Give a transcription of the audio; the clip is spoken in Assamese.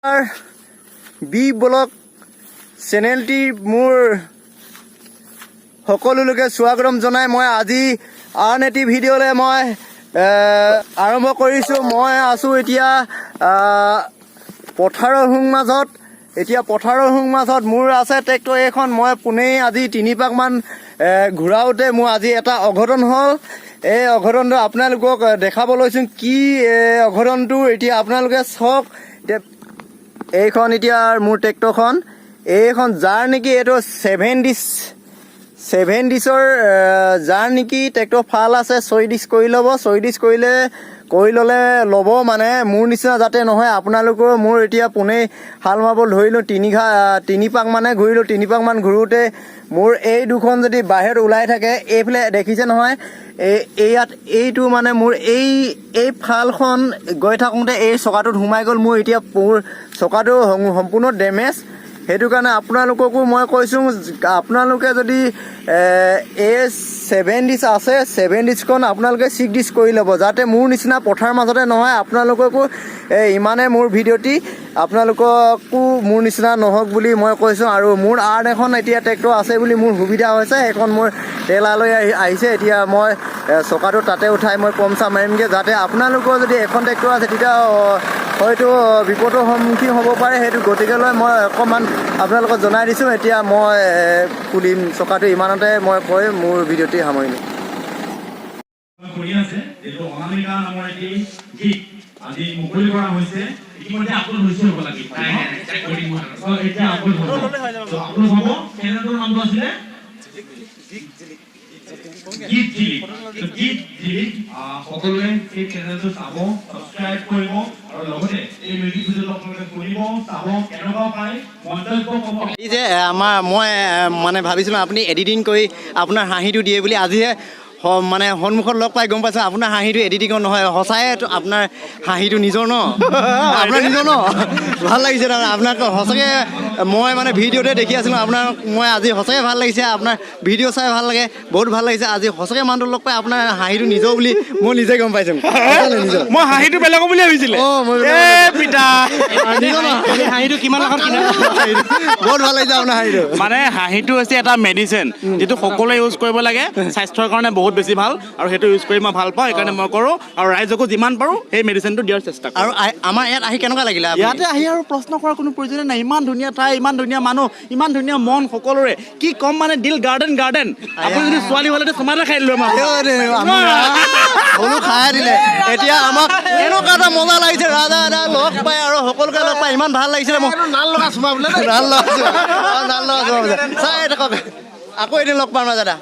বি ব্লগ চেনেলটিৰ মোৰ সকলোলৈকে স্বাগতম জনাই মই আজি আন এটি ভিডিঅ'লৈ মই আৰম্ভ কৰিছোঁ। মই আছোঁ এতিয়া পথাৰৰ সোঁ মাজত। এতিয়া পথাৰৰ সোঁ মাজত মোৰ আছে ট্ৰেক্টৰ এইখন। মই পোনেই আজি 3 পাকমান ঘূৰাওঁতে মোৰ আজি এটা অঘটন হ'ল। এই অঘটনটো আপোনালোকক দেখাব লৈছোঁ। কি অঘটনটো, এতিয়া আপোনালোকে চাওক। এতিয়া এইখন এতিয়া মোৰ ট্ৰেক্টৰখন এইখন, যাৰ নেকি এইটো 7 ডিছ, 7 ডিছৰ, যাৰ নেকি ট্ৰেক্টৰ ফাল আছে, 6 ডিছ কৰি ল'ব। 6 ডিছ কৰি ল'লে ল'ব, মানে মোৰ নিচিনা যাতে নহয় আপোনালোকৰো। মোৰ এতিয়া পোনেই হাল মাৰিব ধৰিলোঁ, 3 পাক মানে ঘূৰিলোঁ। 3 পাকমান ঘূৰোঁতে মোৰ এই দুখন যদি বাহিৰত ওলাই থাকে, এইফালে দেখিছে নহয়, এই ইয়াত এইটো মানে মোৰ এই ফালখন গৈ থাকোঁতে এই চকাটোত সোমাই গ'ল। মোৰ এতিয়া মোৰ চকাটো সম্পূৰ্ণ ডেমেজ। সেইটো কাৰণে আপোনালোককো মই কৈছোঁ, আপোনালোকে যদি এই 7 ডিছ আছে, 7 ডিছখন আপোনালোকে 6 ডিছ কৰি ল'ব, যাতে মোৰ নিচিনা পথাৰ মাজতে নহয়। আপোনালোককো এই ইমানে মোৰ ভিডিঅ'টি আপোনালোককো মোৰ নিচিনা নহওক বুলি মই কৈছোঁ। আৰু মোৰ আন এখন এতিয়া ট্ৰেক্টৰ আছে বুলি মোৰ সুবিধা হৈছে। সেইখন মোৰ টেলালৈ আহিছে। এতিয়া মই চকাটো তাতে উঠাই মই পমচা মাৰিমগৈ, যাতে আপোনালোকৰ যদি এখন ট্ৰেক্টৰ আছে, তেতিয়া হয়তো বিপদৰ সন্মুখীন হ'ব পাৰে। সেইটো গতিকেলৈ মই অকণমান আপোনালোকক জনাই দিছোঁ। এতিয়া মই খুলিম চকাটো। ইমানতে মই কৈ মোৰ ভিডিঅ'টি সামৰিলোঁ। কৰি আছে যিটো অনামিকা নামৰ এটি গীত আজি মুকলি কৰা হৈছে। ইতিমধ্যে আপলোড হৈছে হ'ব লাগিব। এতিয়া আপলোড হ'ব। আপলোড হ'ব। চেনেলটোৰ নামটো আছিলে গীত জিলিক। গীত জিলিক, সকলোৱে সেই চেনেলটো চাব, ছাবস্ক্ৰাইব কৰিব আৰু লগতে এই মিউজিক ভিডিঅ'টো আপোনালোকে শুনিব, চাব, কেনেকুৱা পায় মন্তব্য ক'ব। এই যে আমাৰ মই মানে ভাবিছিলোঁ আপুনি এডিটিং কৰি আপোনাৰ হাঁহিটো দিয়ে বুলি। আজিহে মানে সন্মুখত লগ পাই গম পাইছোঁ, আপোনাৰ হাঁহিটো এডিটিঙত নহয়, সঁচাই আপোনাৰ হাঁহিটো নিজৰ ন, আপোনাৰ নিজৰ ন। ভাল লাগিছে তাৰমানে আপোনাক সঁচাকৈ। মই মানে ভিডিঅ'তে দেখি আছিলোঁ আপোনাক মই। আজি সঁচাকৈ ভাল লাগিছে, আপোনাৰ ভিডিঅ' চাই ভাল লাগে, বহুত ভাল লাগিছে। আজি সঁচাকৈ মানুহটো লগ পাই আপোনাৰ হাঁহিটো নিজৰ বুলি মই নিজে গম পাইছোঁ। নিজৰ। মই হাঁহিটো বেলেগৰ বুলি ভাবিছিলে। অ, মই এ পিতা। নিজৰ ন। হাঁহিটো কিমান লাখত কিনা? বহুত ভাল লাগিছে আপোনাৰ হাঁহিটো। মানে হাঁহিটো হৈছে এটা মেডিচিন, যিটো সকলোৱে ইউজ কৰিব লাগে, স্বাস্থ্যৰ কাৰণে বহুত বেছি ভাল আৰু সেইটো ইউজ কৰি মই ভাল পাওঁ। সেইকাৰণে মই কৰোঁ আৰু ৰাইজকো যিমান পাৰোঁ সেই মেডিচিনটো দিয়াৰ চেষ্টা কৰোঁ। আৰু আমাৰ ইয়াত আহি কেনেকুৱা লাগিলে আপুনি? ইয়াতে আহি আৰু প্ৰশ্ন কৰাৰ কোনো প্ৰয়োজনে নাই। ইমান ধুনীয়া ঠাই, ইমান ধুনীয়া মানুহ, ইমান ধুনীয়া মন সকলোৰে, কি ক'ম মানে দিল গাৰ্ডেন গাৰ্ডেন। আপুনি যদি ছোৱালী হ'লে চুমাতে খাই দিলোঁ আমাৰ। আইঅ দে, আমি সৰু খাই দিলে। এতিয়া আমাক এনেকুৱা এটা মজা লাগিছে, ৰাজা দা লগ পাই আৰু সকলোকে লগ পাই ইমান ভাল লাগিছিলে। মই নাল লগা চুমা বোলে। নাল লগা চুমা। অ, নাল লগা চুমা বোলে। চাই থাকক, আকৌ এদিন লগ পাম ৰাজা দা।